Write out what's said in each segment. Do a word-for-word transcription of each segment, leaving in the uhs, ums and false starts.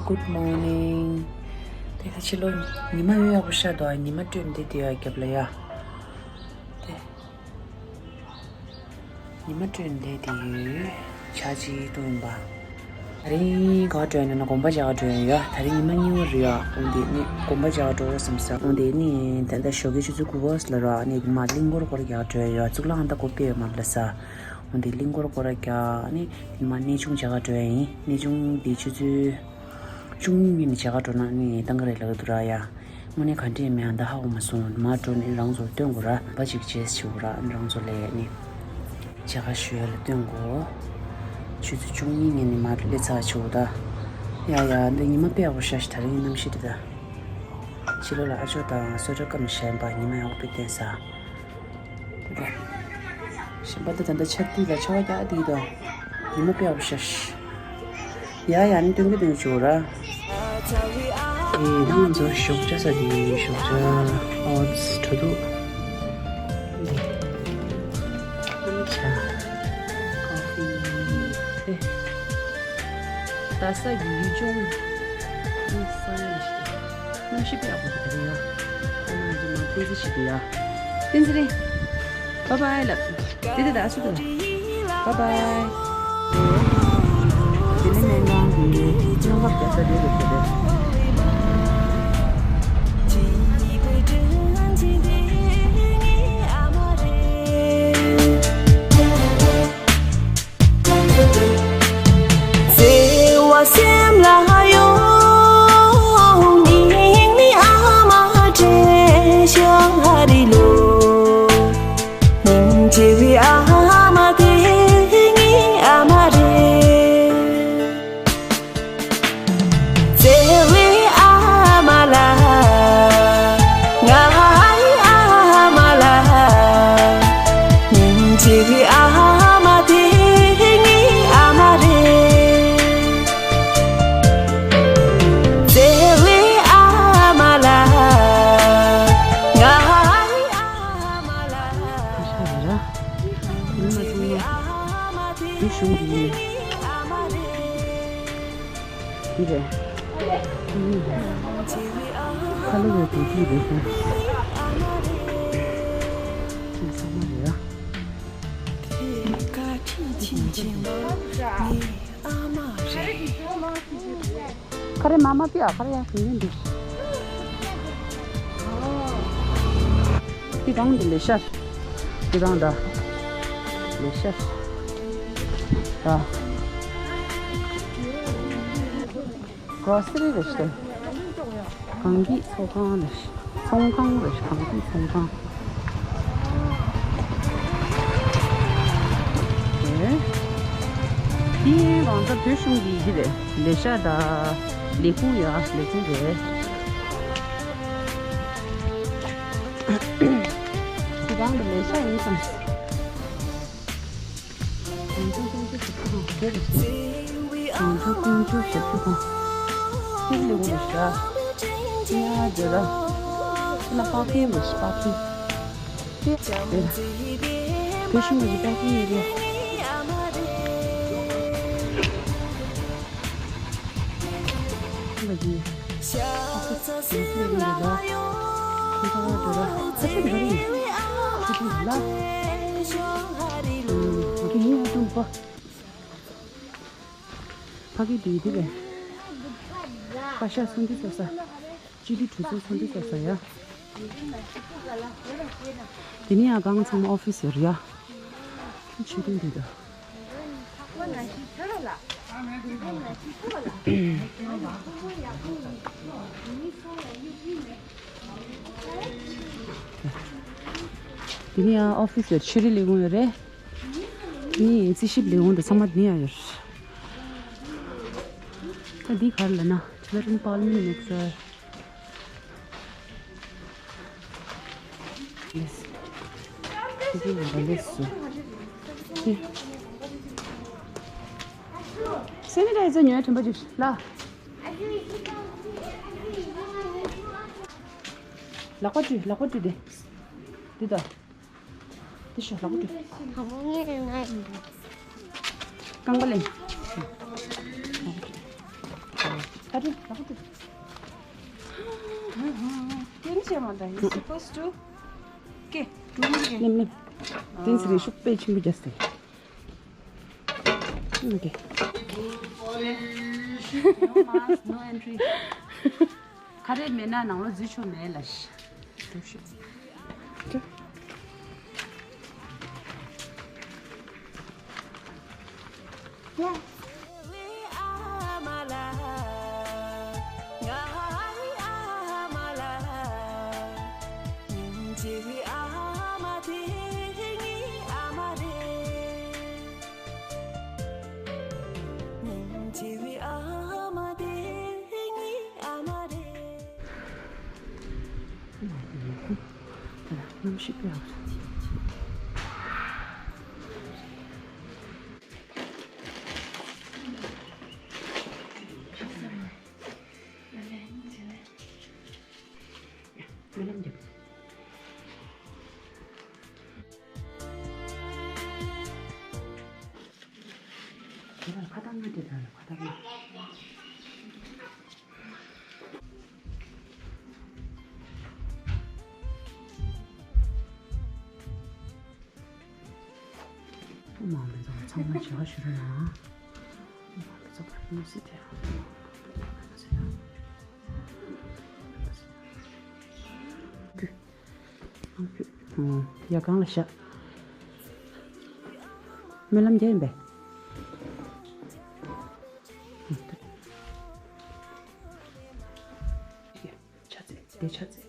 Good morning. དེ་ཁ་ཕྱི་ལོ་ཉི་མ་ཡོད་ཡག་པོ་ཤར་འདུག་ཉི་མ་སྤྲོས་འདི་དེ་ཡ་རྒྱབ་ལ་ཡ། དེ། ཉི་མ་སྤྲོས་འདི་དེ་ཡོད། ཆ་ཅི་ཏུ་ཡིན་པ། དེ་རིང་ག་བར་འགྲོ་ཡིན་ན་དགོན་པ་མཇལ་ག་འགྲོ་ཡིན་ཡ། དེ་རིང་ཉི་མ་གཉིས་པ་རེད་ཡ། འོན་ཏེ་ནི་དགོན་པ་མཇལ་ག་འགྲོ་བསམ་ས། འོན་ཏེ་ནི་ད་ལྟ་ཞོགས་ཀའི་ཆུ་ཚོད་དགུ་པ་ལ་ར་ནི་མ་གླིང་སྐོར་སྐོར་རྒྱག་འགྲོ་ཡ། གཙུག་ལག་ཁང་ད་སྒོ་ཕྱེ་ཡོད་མ་རེད་ལ་ས། འོན་ཏེ་གླིང་སྐོར་སྐོར་ར་རྒྱག་ནི་མ་གནས་ཆུང་མཇལ་ག་འགྲོ་ཡ་ཡིན། གནས་ཆུང་འདི་ཆུ་ཚོད་བཅུ་གཉིས་ཉིན་མཇལ་ག་འགྲོ་ན་ནི་བཏང་གི་རེད་ལབ་ཀྱི་འདུག་ར་ཡ། དངོས་གནས་ག་འདྲས་མེད་ཨ། ད་ཧ་གོ་མ་སོང་། མར་འགྲོ་ནས་རང་ཚོར་སྟོན་དགོས་ར། འབའ་ཅིག་བྱས་བྱེད་དགོས་ར། རང་ཚོ་ལས་ནི་མཇལ་ཁ་ཞུ་ཡ་ལ་སྟོན་དགོས། ཆུ་ཚོད་བཅུ་གཉིས་ཉིན་ནས་མར་སླེབས་ཚར་བྱེད་དགོས་ད། ཡ་ཡ་འདི་ཉི་མ་དཔེ་ཡག་པོ་ཤར་ཤག་དེ་རིང་གནམ་གཤིས་འདི་ད། ཕྱི་ལོགས་ལ་ཨ་ཅོ་དང་སོ་ཏྲ་སྐམ་ཞན་པ་ཉི་མ་ཡག་པོ་དཔེ་བསྟན་ས། གཞན་པ་ད་ད་ལྟ་ཆར་དུས་ལ་ཆར་པ་རྒྱག་དེ་ཡིན་དོ། ཉི་མ་དཔེ་ཡག་པོ་ཤར་ཤག་ཡ་ཡ་ནི་སྟོན་གི་སྟོན་གི་བྱོས་ར། ཨེ་ད་ང་ཚོ་ཞོགས་ཇ་ཟ་གི་ཡིན། ཞོགས་ཇ་ཨོ་ཙི་དྲོ་ཐུག་ཆ། ཀོ་ཕི་ཨེ། རྡ་ས་གི་ཡུལ་ལྗོངས་ཨེ་ས་ཡ་ཞིག་གནམ་གཤིས་དཔེ་ཡག་པོ་འདུག་ག་རེ་ཡ། ཁོ་ན་ང་ཚོ་མ་བསྟན་འཛིན་ཞིག་འདུག་ཡ། བསྟན་འཛིན་རེད། བྷའི་བྷའི་ལབ། དེ་དེ་ད་སུ་དང་། བྷའི་བྷའི། དེ་ནས་སྨན་ཁང་གི་སྨན་ཁབ་རྒྱག་ས་རེད་རེད་རེད། བརྩེ་བ་སེམས་ལ་ཡོང་། སྙིང་ནས་ཨ་མ་བཀྲ་ཤིས་བདེ་ལེགས། སྙིང་རྗེ་བའི་ཨ་མ་དེ་ངའི་ཨ་མ་རེད། བརྩེ་བའི་ཨ་མ་ལགས། ངའི་ཨ་མ་ལགས། སྙིང་རྗེ་བའི་ཨ་མ་དེ་ངའི་ཨ་མ་རེད། བརྩེ་བའི་ཨ་མ་ལགས། ངའི་ཨ་མ་ལགས། ཨ་ཤ་རེད་ར། ཉི་མ་ཆུང་མ། དེ་གཞུང་འདི་ཡིན། འདི་རེད། ཁ་ལོ་བའི་བུ་ཁྱུད་རེད་ཤག་ཁྱི་ཚང་མ་རེད་ཡ། ཁ་རེ་མ་མ་པི་ཨ་ཁ་རེ་ཡ་ཁྱི་ཡིན་འདུག་འདི་གང་འདི་ལས་ཤར། འདི་གང་འདྲ། ལས་ཤར། ད། གྲོ་སི་རི་རེད་ཤག་གངས་སྐྱིད་ཚོང་ཁང་རེད་ཤག་ཚོང་ཁང་རེད་ཤག་གངས་སྐྱིད་ཚོང་ཁང་། དེ། དེ་རང་ཚ་བོད་གཞུང་གི་ཡི་གེ་རེད། ལས་ཤག་ད། ལས་ཁུངས་ཡ་ལས་ཁུངས་རེད། དེ་རང་གི་ལས་ཤག་ཡིན་བསམ། གྲངས་ཆུང་སུམ་ཅུ་སོ་བཅུ་དང་དེ་རེད་ཤག་གྲངས་ཆུང་སུམ་ཅུ་སོ་བཅུ་དང་དེ་ལས་ཁུངས་རེད་ཤག་དེ་ཡ་དེ་ལ་དེ་ལ་པར་ཀིང་རེད་ཤག་པར་ཀིང་དེ་དེ་ལ་བོད་གཞུང་གི་པར་ཀིང་ཡོད་རེད། ཕ་གི་དུས་དེ་རེད། པ་ཤ་ཚོང་འདུས་ཚོགས་ས། སྤྱི་འཐུས་གྲོས་ཚོགས་ཚོགས་འདུ་ཚོགས་ས་ཡ། དེ་ནས་ཡང་གང་ཚང་མ་ཨོ་ཕི་སི་ཡོད་རེད་ཡ། ཆོས་དོན་འདི་དང་། དེ་ནས་ཡང་ཨོ་ཕི་སི་ཡོད། ཆོས་རིག་ལས་ཁུངས་ཡོད་རེད། དེ་ནས་རྩིས་ཞིབ་ལས་ཁུངས་དང་ཚང་མ་དེ་ནས་ཡང་ཡོད་རེད། ད་འདི་ག་རེ་ལབ་ན། Tibetan Parliament Mixer། སེ་ནི་ཊའི་ཛར་ཉོས་དྲན་པ་བརྗོད་ལ། ལག་པ་བཀྲུས། ལག་པ་བཀྲུས་ཏེ། འདི་ལྟ། འདི་ཤོག་ལག་པ་བཀྲུས། རྐང་པ་ལེན། ཨ་ཏི་ལག་པ་ཏི། ཏིན་ཅེ་མ་ད་ཡིན་supposed to ཀེ་ཀྲུང་གེ། ནེམ་ནེམ། ཏིན་སི་རེ་ཤུགས་དཔེ་ཆེན་པོ་རྒྱག་སྟེ། ཨོ་ཀེ། No mask, no entry. ཁ་རས་མེད་ན་ནང་ལོགས་འཛུལ་ཆོག་མེད་ལ། ཤུགས་ཤུགས། གནམ་གཤིས་དཔེ་ཡག་པོ་འདུག་སྨོན་ལམ་རྒྱབ། དེ་ལ་ཁ་བཏགས་ལྔ་སྤྲད་དང་ཁ་བཏགས་ལྔ། ཐུགས་མང་པོ་ཚང་མ་བྱ་བ་ཞུ་རོགས་གནང་། ཐུགས་མང་པོ་ཚང་མ་མི་སྲིད་དེ། ཡ་གང་ལ་བཞག་སྨོན་ལམ་རྒྱག་ཡིན་པས། ཕྱག་འཚལ་དེ་ཕྱག་འཚལ།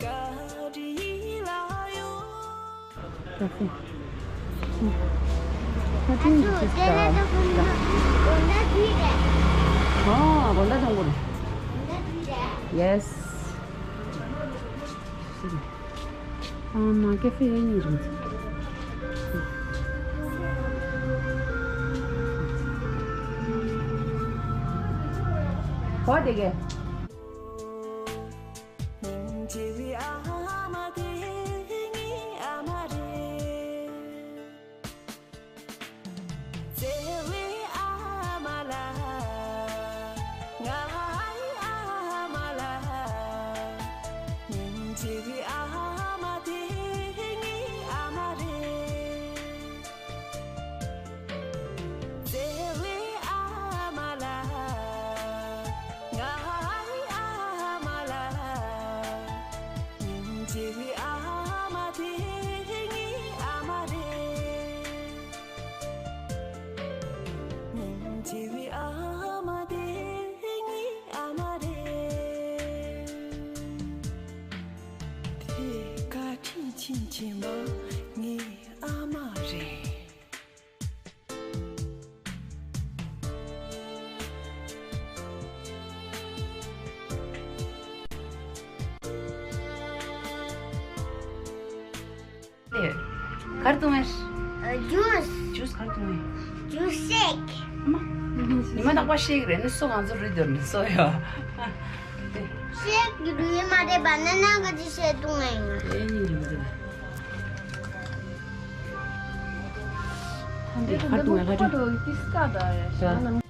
ཨ་ཚོ་དེ་ལ་ད་ཁོང་ལ་དགོང་དག་དུས་རེད། ཨོ་དགོང་དག་གཏོང་དགོས་རེད། དགོང་དག་དུས་རེད། ཡེ་སི། ཨ་མ་ཀེ་ཧྥེ་ཡེ་ཉིན་རིང་། གོ་དེ་གས། དེ་བཀའ་དྲིན་ཆེན་ཆེན་པོ་ངའི་ཨ་མ་རེད། ག་རེ་བཏུང་ངས། ཨ། ཇུས། ཇུས་ག་རེ་བཏུང་ངས། ཇུས་ཤེག་ཨ་མ། ཉི་མ་རྟག་པར་ཤེག་རེད་ནི་སོ་གང་ཚོ་རུལ་འདོར་ནི་སོ་ཡོ། ཤེག་རུལ་མ་རེད་པ་ན་ན་ག་ཅི་ཤེག་བཏུང་ངས་ཡིན། ཨེ་ཡིན་རེད་མ་རེད། ད་འདི་ད་འདི་ཁ་ཐུག་ངས་ཁ་ཐུག་ཏིས་ཀ་ད་ཡ་ཤ་ན།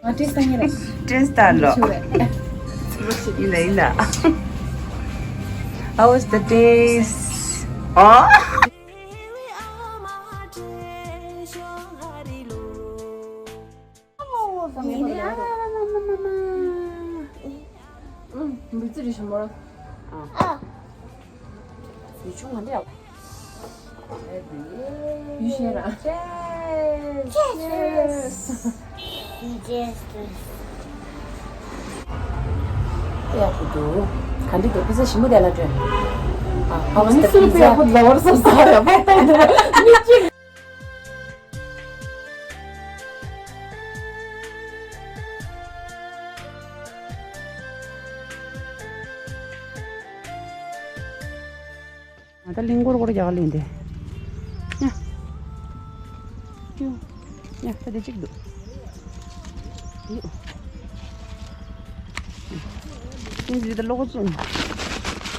ཨ། ཊེསི་ཊི་བཏང་ཡ་རེད། ཊེསི་ཊི་བཏང་ལོ། ཆུ་རེད། ཡིན་ལ་ཡིན་ལ། How was the taste? ཨོ། ཨུམ། འབུལ་ཚིག་རེ་ཞིམ་པོ། ཨ། ཡུལ་ཆུང་ང་འདྲ། ཡུལ་ཤེས་ར། Cheers. Cheers. Cheers. ཡག་པོ་འདུག་ག་འདྲ་འདུག་པི་ཛ་ཞིམ་པོ་དེ་ལ་སྤྲོད། ཨ། How was the pizza? ཡག་པོ་འདུག་བར་སོང་ས་ཡག་པོ་ལྟ་འདུག་མི་གཅིག་ང་ད་གླིང་སྐོར་སྐོར་རྒྱག་ག་ལེན་དེ། ཡ། ཡ། ད་དེ་གཅིག་འདུག་ཡ། ཏིན་ཟི་ད་ལོག་ཅན།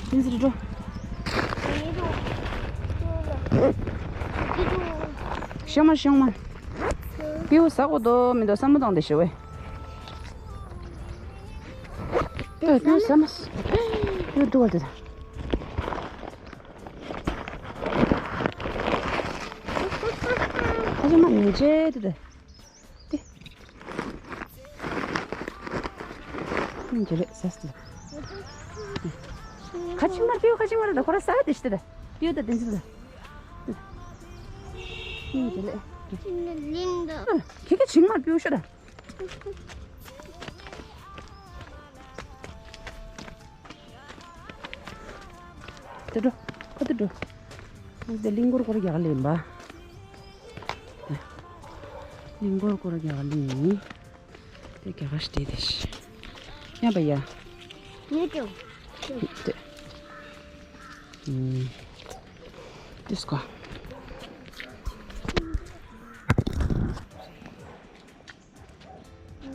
ཏིན་ཟི་འགྲོ། ཤོག་མ་ཤོག་མ། པིའུ་ཟ་གོ་དོ་མི་འདུག་བསམ་བློ་བཏང་དེ་ཞེ་བས། པིའུ་ཟ་མ། པིའུ་འགྲོ་བ་དེ་ད། ཨ་ཅག་མ་ཉེས་ཆད་དེ་དེ། དེ། ཉེས་ཆད་རེད་ཟ་སྟེ། ཁ་ཆིང་མར་པིའུ་ཁ་ཆིང་མར་ད་ཁོ་ར་ཟ་དེ་ཤི་དེ་ད། པིའུ་ད་དེ་ཚོ་ད། ཉེས་ཆད་རེད། ཁྱེད་ཁ་ཆིང་མར་པིའུ་ཤོད་ད། དེ་འགྲོ། ཁ་དེ་འགྲོ། ང་ཚོ་གླིང་སྐོར་སྐོར་རྒྱག་ལེན་པ། གླིང་སྐོར་སྐོར་རྒྱག་ལེན། དེ་རྒྱ་གར་སྟེ་དེ་ཤི། ཡ་བ་ཡ། ཡུ་ཊུབ། དེ། ཨུམ། དེ་སྐོར།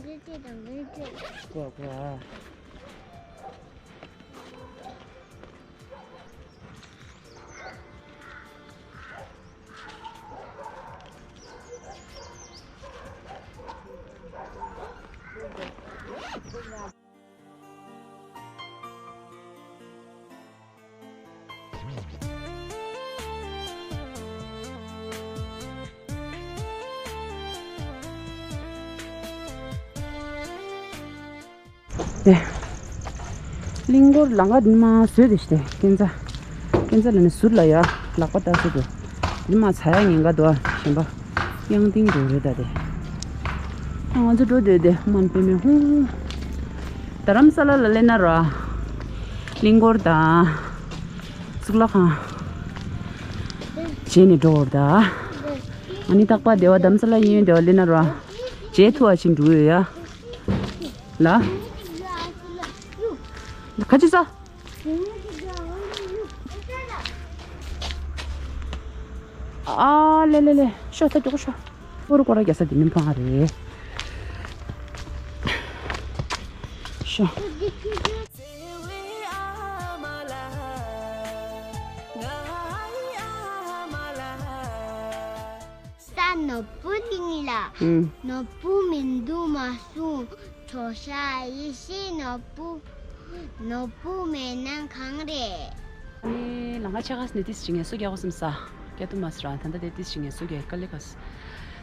འདི་ཅི་དང་འདི་ཅི། ཀོ་ཀོ་ཨ། དེ། གླིང་སྐོར་ལམ་ཁ་འདི་མ་བཟོས་དེ་ཤི་དེ་ཀན་ཚ། ཀན་ཚ་ལ་ནི་ཟུར་ལ་ཡ་ལག་པ་ལྟ་ཟེར་དུ། འདི་མ་ཚ་ཡ་ཉེན་ཁ་འདུག་ཨ་གཞན་པ། དབྱང་ཏིང་འགྲོ་རེད་ད་དེ། ཨ་ང་ཚོ་འགྲོ་འདོད་དེ་སྨན་པའི་མེ་ཧུང་། རྡ་རམ་ས་ལ་ལ་སླེབས་ན་ར། གླིང་སྐོར་དང་། གཙུག་ལག་ཁང་། བྱས་ནས་འགྲོ་བར་ད། ཨ་ནི་རྟག་པར་སྡེ་བ་རྡ་རམ་ས་ལ་གཡས་གཡོན་སྡེ་བ་སླེབས་ན་ར། བྱས་ཐུབ་པ་ཕྱིན་འགྲོ་ཡོད་ཡ། ལ། ཁ་ཆེ་ས། ཨ་ལེ་ལེ་ལེ། ཤོག་ད་མགྱོགས་ཤོག་སྐོར་སྐོར་རྒྱག་ས་དེ་མིན་ཕང་རེད། ཤོག་ས་ནོར་བུ་གླིང་ལ། ཨུམ། ནོར་བུ་མི་འདུག་མ་གསུངས། གྲོགས་ཤ་ཡེ་ཤེས་ནོར་བུ། ནོར་བུ་མེད་ན་གང་རེད། ཨ་ནི་ལམ་ཁ་ཕྱེད་ཀ་ནས་ཏིས་ཅིག་ངལ་གསོ་རྒྱག་དགོས་བསམ་ས། རྒྱག་ཐུབ་མ་སོང་ར། ད་ལྟ་དེ་ཏིས་ཅིག་ངལ་གསོ་རྒྱག་དཀའ་ལས་ཁག་སོང་།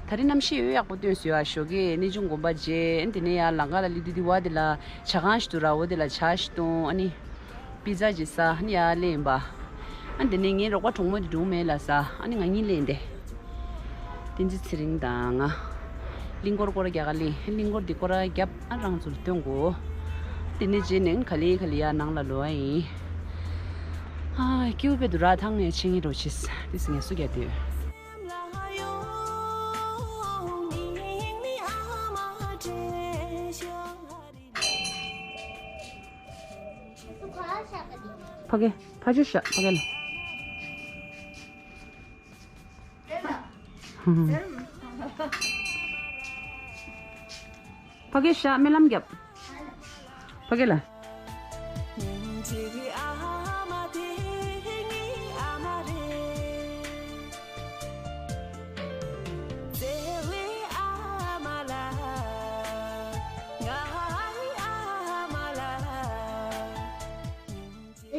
ད་རེས་གནམ་གཤིས་ཡོད་ཡག་པོ་སྟོན་སོང་ཡ། ཞོགས་ཀས་གནས་ཆུང་དགོན་པ་མཇལ། ཨ་ནི་དེ་ནས་ཡར་ལམ་ཁ་ལ་སླེབས་དུས་དེ་བ་དེ་ལ་ཇ་ཁང་ཞིག་འདུག་ར། འོ་དེ་ལ་ཇ་ཞིག་བཏུང་། ཨ་ནི། པི་ཛ་ཅིག་ཟ། ཨ་ནི་ཡར་སླེབས་ཡིན་པ། ཨ་ནི་དེ་ནས་ངའི་རོགས་པ་གྲོགས་མོ་དེ་འགྲོ་མེད་ལབ་ས། ཨ་ནི་ང་གཉིས་སླེབས་ཏེ། བསྟན་འཛིན་ཚེ་རིང་དང་ང་། གླིང་སྐོར་སྐོར་ར་རྒྱག་ག་སླེབས། གླིང་སྐོར་འདི་སྐོར་ར་རྒྱབ། ཨ་རང་ཚོ་ལ་སྟོན་དགོས། དེ་ནས་རྗེས་ནས་ག་ལེ་ག་ལེ་ཡར་ནང་ལ་ལོག་ཡ་ཡིན། ཨ་སྐྱིད་པོ་དཔེ་འདུག་ར། ཐང་ངས་ཆེ་ངེས་འགྲོ་ཆེས་དེ་སི་ངལ་གསོ་རྒྱག་དུས། ཕ་གི་ཕ་ཆུ་ཤ་ཕ་གི་ལ། ཕ་གི་ཤ་སྨོན་ལམ་རྒྱབ། ཕ་གི་ལ།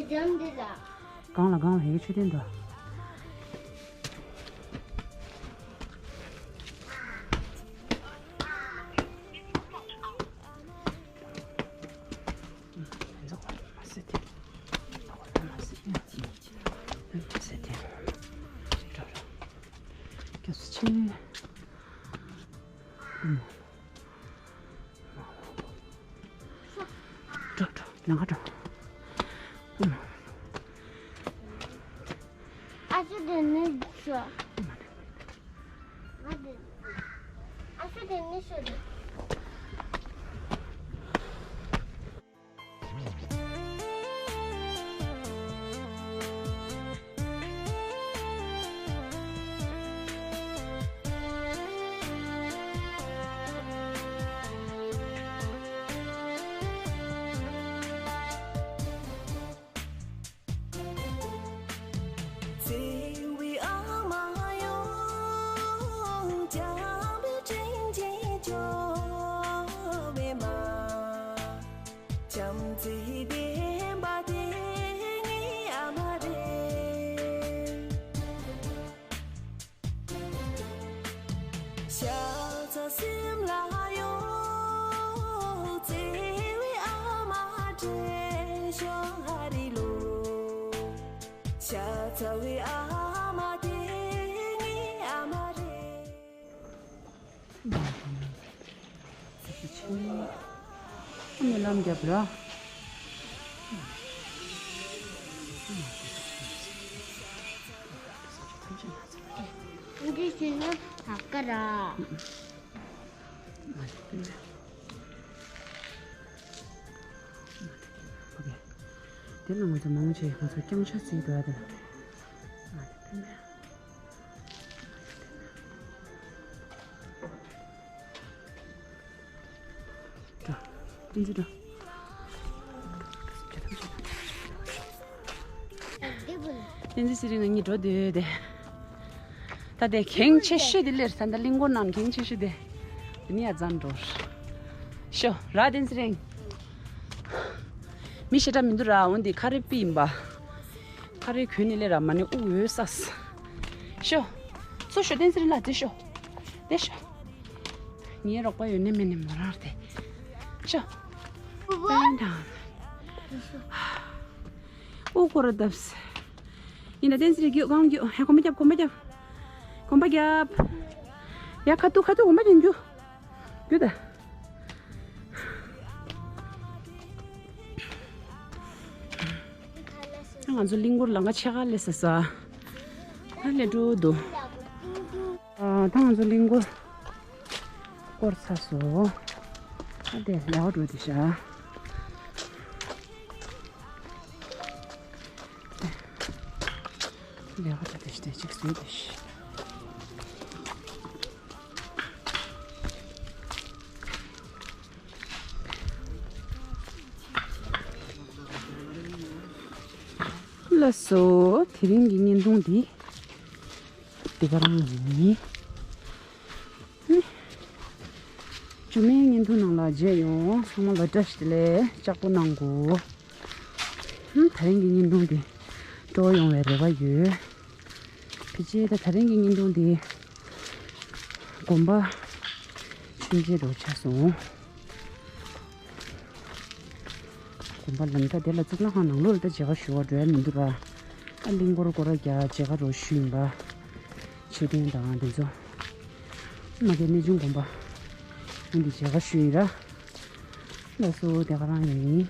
ལྗང་འདི་ལ། གང་ལ་གང་ལ་ཧེ་གི་མཆོད་རྟེན་འདུག་འགྲོ་འགྲོ། ལམ་ཁ་འགྲོ། ཨ་ཅོ་དེ་ནི་ཤོ། ཨ་དེ། ཨ་ཅོ་དེ་ནི་ཤོ་དེ། བྱམས་བརྩེ་ལྡན་པ་དེ་ངའི་ཨ་མ་རེད། ཤ་ཚ་སེམས་ལ་ཡོད་བརྩེ་བའི་ཨ་མ་དྲན་ཤོག་ཨ་རི་ལོ། ཤ་ཚ་བའི་ཨ་མ་དེ་ངའི་ཨ་མ་རེད། ཨ་ནི་ལམ་རྒྱབ་ར། འདི་ཞིག་ནི་ཧ་ཀ་ར། དེ་ལ་ང་ཚོ་མང་ཆེ་ང་ཚོ་རྐྱང་ཕྱག་འཚལ་འདུག་ཨ་དེ། འགྲོ། བསྟན་འཛིན་འགྲོ། བསྟན་འཛིན་ཚེ་རིང་ང་གཉིས་འགྲོ་འདོད་དེ། ད་དེ་གེང་ཆེ་ཤོས་དེ་ལེར་ད་ལྟ་གླིང་སྐོར་ནང་གེང་ཆེ་ཤོས་དེ། དེ་ནི་ཡ་ཙང་འགྲོ། ཤོ་ར་བསྟན་ཚེ་རིང་། མི་ཞེ་དྲག་མི་འདུག་ར། འོན་ཏེ་ཁ་རེ་པི་ཡིན་པ། ཁ་རེ་གོན་ནི་ལེ་ར་མ་ནི་དབུགས་འོད་སས། ཤོ། ཚུར་ཤོ་བསྟན་ཚེ་རིང་ལ་དེ་ཤོ། དེ་ཤོ། ངའི་རོགས་པ་ཡོད་ནི་མེད་ནི་མོ་རང་རེད། ཤོ། པན་དང་། དབུགས་སྐོར་ར་བརྡབས། ཡིན་ན་བསྟན་ཚེ་རིང་རྒྱུག་གང་རྒྱུག་ཧེ་གོམ་པ་རྒྱབ་གོམ་པ་རྒྱབ། གོམ་པ་རྒྱབ། ཡ་ཁ་ཐུག་ཁ་ཐུག་གོམ་པ་རྒྱབ་རྒྱུག་རྒྱུག་ད། ང་ཚོ་གླིང་སྐོར་ལམ་ཁ་ཕྱེད་ཀ་སླེབས་ས་ས། ཨ་ལས་འགྲོ་འདུག་ཨ་ད་ང་ཚོ་གླིང་སྐོར་སྐོར་ཚར་སོང་། ཨ་དེ་ལས་འགྲོ་དེ་ཤ། ལས་ཀ་ད་དེ་ཤ་དེ་ཅིག་བཟོས་དེ་ཤ། ལགས་སོ། དེ་རིང་གི་བརྙན་ཐུང་འདི་འདི་ག་རང་ཡིན། ཨ་ནི། རྒྱུ་མའི་བརྙན་ཐུང་ནང་ལ་མཇལ་ཡོང་། ཚང་མ་ལ་བཀྲ་ཤིས་བདེ་ལེགས། ལྕགས་པོ་གནང་གོ། ཨ་ནི་དེ་རིང་གི་བརྙན་ཐུང་འདི་སྤྲོ་བོ་ཡོང་བའི་རེ་བ་ཡོད། ཕལ་ཆེར་ད་དེ་རིང་གི་བརྙན་ཐུང་འདི་དགོན་པ་ཆུན་ཆེ་རུ་ཆགས་སོང་། དགོན་པ་ལམ་ཐག་དེ་ལ་གཙུག་ལག་ཁང་ནང་ལོགས་ལ་ད་མཇལ་ཁ་ཞུ་བ་འགྲོ་ཡ་མི་འདུག་ར། ཨ་གླིང་སྐོར་སྐོར་ར་རྒྱག་མཇལ་ཁ་རོགས་ཞུ་ཡིན་པ། མཆོད་རྟེན་དང་དེ་ཚོ། མ་གི་གནས་ཆུང་དགོན་པ། འོན་ཏེ་མཇལ་ཁ་ཞུ་ཡིན་ར། ལགས་སོ་དེ་ག་རང་ཡིན།